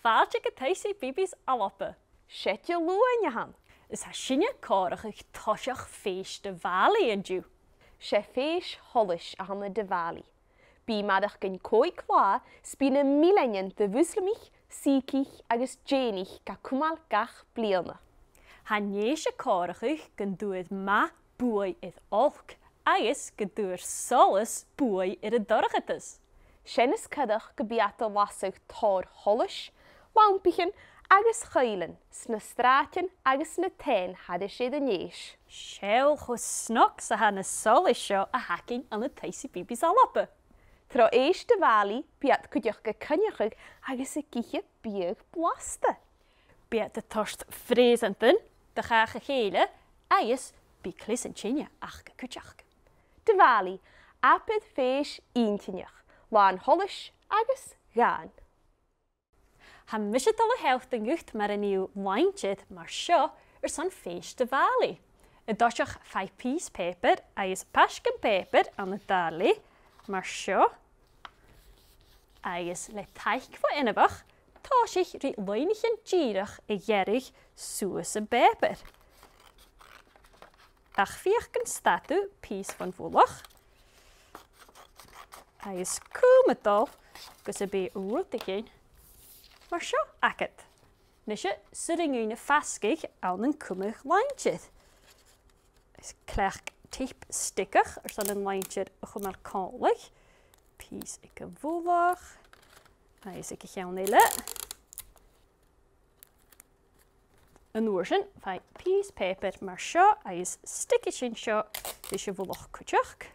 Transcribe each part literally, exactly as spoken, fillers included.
fàilte gu Taigh-sa BB's ALBA. 'S e Diluain a th' ann. Is tha sinne a' comharrachadh toiseach Fèis Dimhailidh an-diugh. 'S e fèis sholais a th' ann an Dimhailidh. Bidh e a' maireachdainn còig latha, 's bidh na milleanan de Mhuslamaich, Sìceach agus Jainich ga cumail gach bliadhna. Tha Nèis a' comharrachadh gun d' fhuair math buaidh air olc agus gun d' fhuair solas buaidh air an dorchadas. Sin as coireach gum bi iad a' lasadh tòrr sholais, lampaichean agus cuibhlean sna sràidean agus na taighean thairis air an Nèis. Seall cho snog 's a tha na solais seo a th' againn ann an Taigh-sa BB's ALBA. Tro Fhèis Dimhailidh, bidh iad cuideachd a' coinneachadh agus ag ithe biadh blasta. Bidh iad a' toirt phreusantan do chàch a chèile agus bidh cleasan-teine aca cuideachd. Dimhailidh, abair fèis inntinneach, làn sholais agus dhàin. Tha mise a' dol a shealltainn dhut mar a nì thu làintear mar seo airson Fèis Dimhailidh. An toiseach faigh pìos pàipeir agus paisgean pàipeir ann an dà leth mar seo. Agus le taic bho inbheach, tòisich ri loidhnichean dìreach a ghearradh suas am pàipear. Ach feuch gun stad thu pìos bhon mhullach. Agus cùm a' dol gus am bi rudeigin mar seo agad. Nise, 's urrainn dhuinn a' fasgadh ann an cumadh làintear. Is cleachd teip steigeach airson an làintear a chumail còmhla. Pìos aig a' mhullach, agus aig a' cheann eile. An uair sin, faigh pìos pàipeir mar seo, agus steigeadh sinn seo ris a' mhullach cuideachd.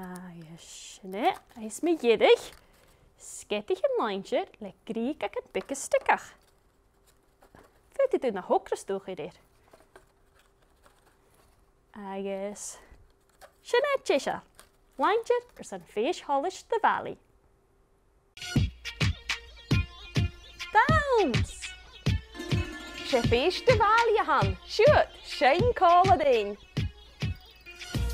Agus sin e, agus mu dheireadh, sgeadaich an làintear le grìogagan beaga steigeach. Faodaidh tu na h-ocras dùthchair air. Agus sin e deiseil. Làintear airson Fèis Sholais Dimhailidh. Dannsa! 'S e Fèis Dimhailidh a th' ann. Siuthad, seinn còmhla rinn.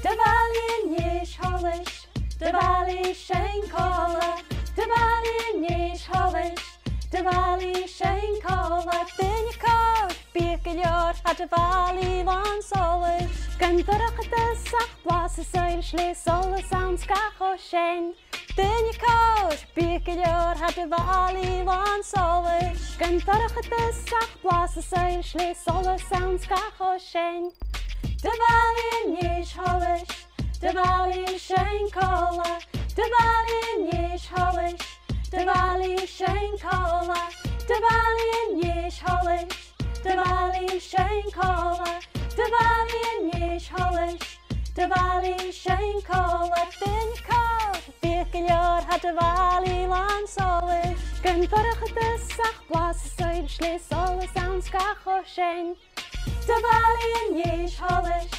Dimhailidh an Fhèis Sholais, Dimhailidh seinn còmhla, Dimhailidh an Fhèis Sholais, Dimhailidh seinn còmhla. Daoine còir, biadh gu leòr, tha Dimhailidh làn solais. Gun dorchadas ach blas is soillse, le solas ann 's gach o seinn. Daoine còir, biadh gu leòr, tha Dimhailidh làn solais. Gun dorchadas ach blas is soillse, le solas ann 's gach o seinn. Dimhailidh an Fhèis Sholais, Dimhailidh seinn còmhla, Dimhailidh an Fhèis Sholais, Dimhailidh seinn còmhla, Dimhailidh an Fhèis Sholais, Dimhailidh seinn còmhla, Dimhailidh an Fhèis Sholais, Dimhailidh seinn còmhla. Daoine còir, biadh gu leòr, tha Dimhailidh làn solais. Gun dorchadas ach blas is soillse, le solas ann 's gach o seinn. Dimhailidh an Fhèis Sholais,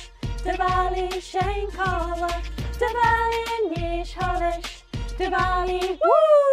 Dimhailidh seinn còmhla, Dimhailidh an Fhèis Sholais, Dimhailidh, woo!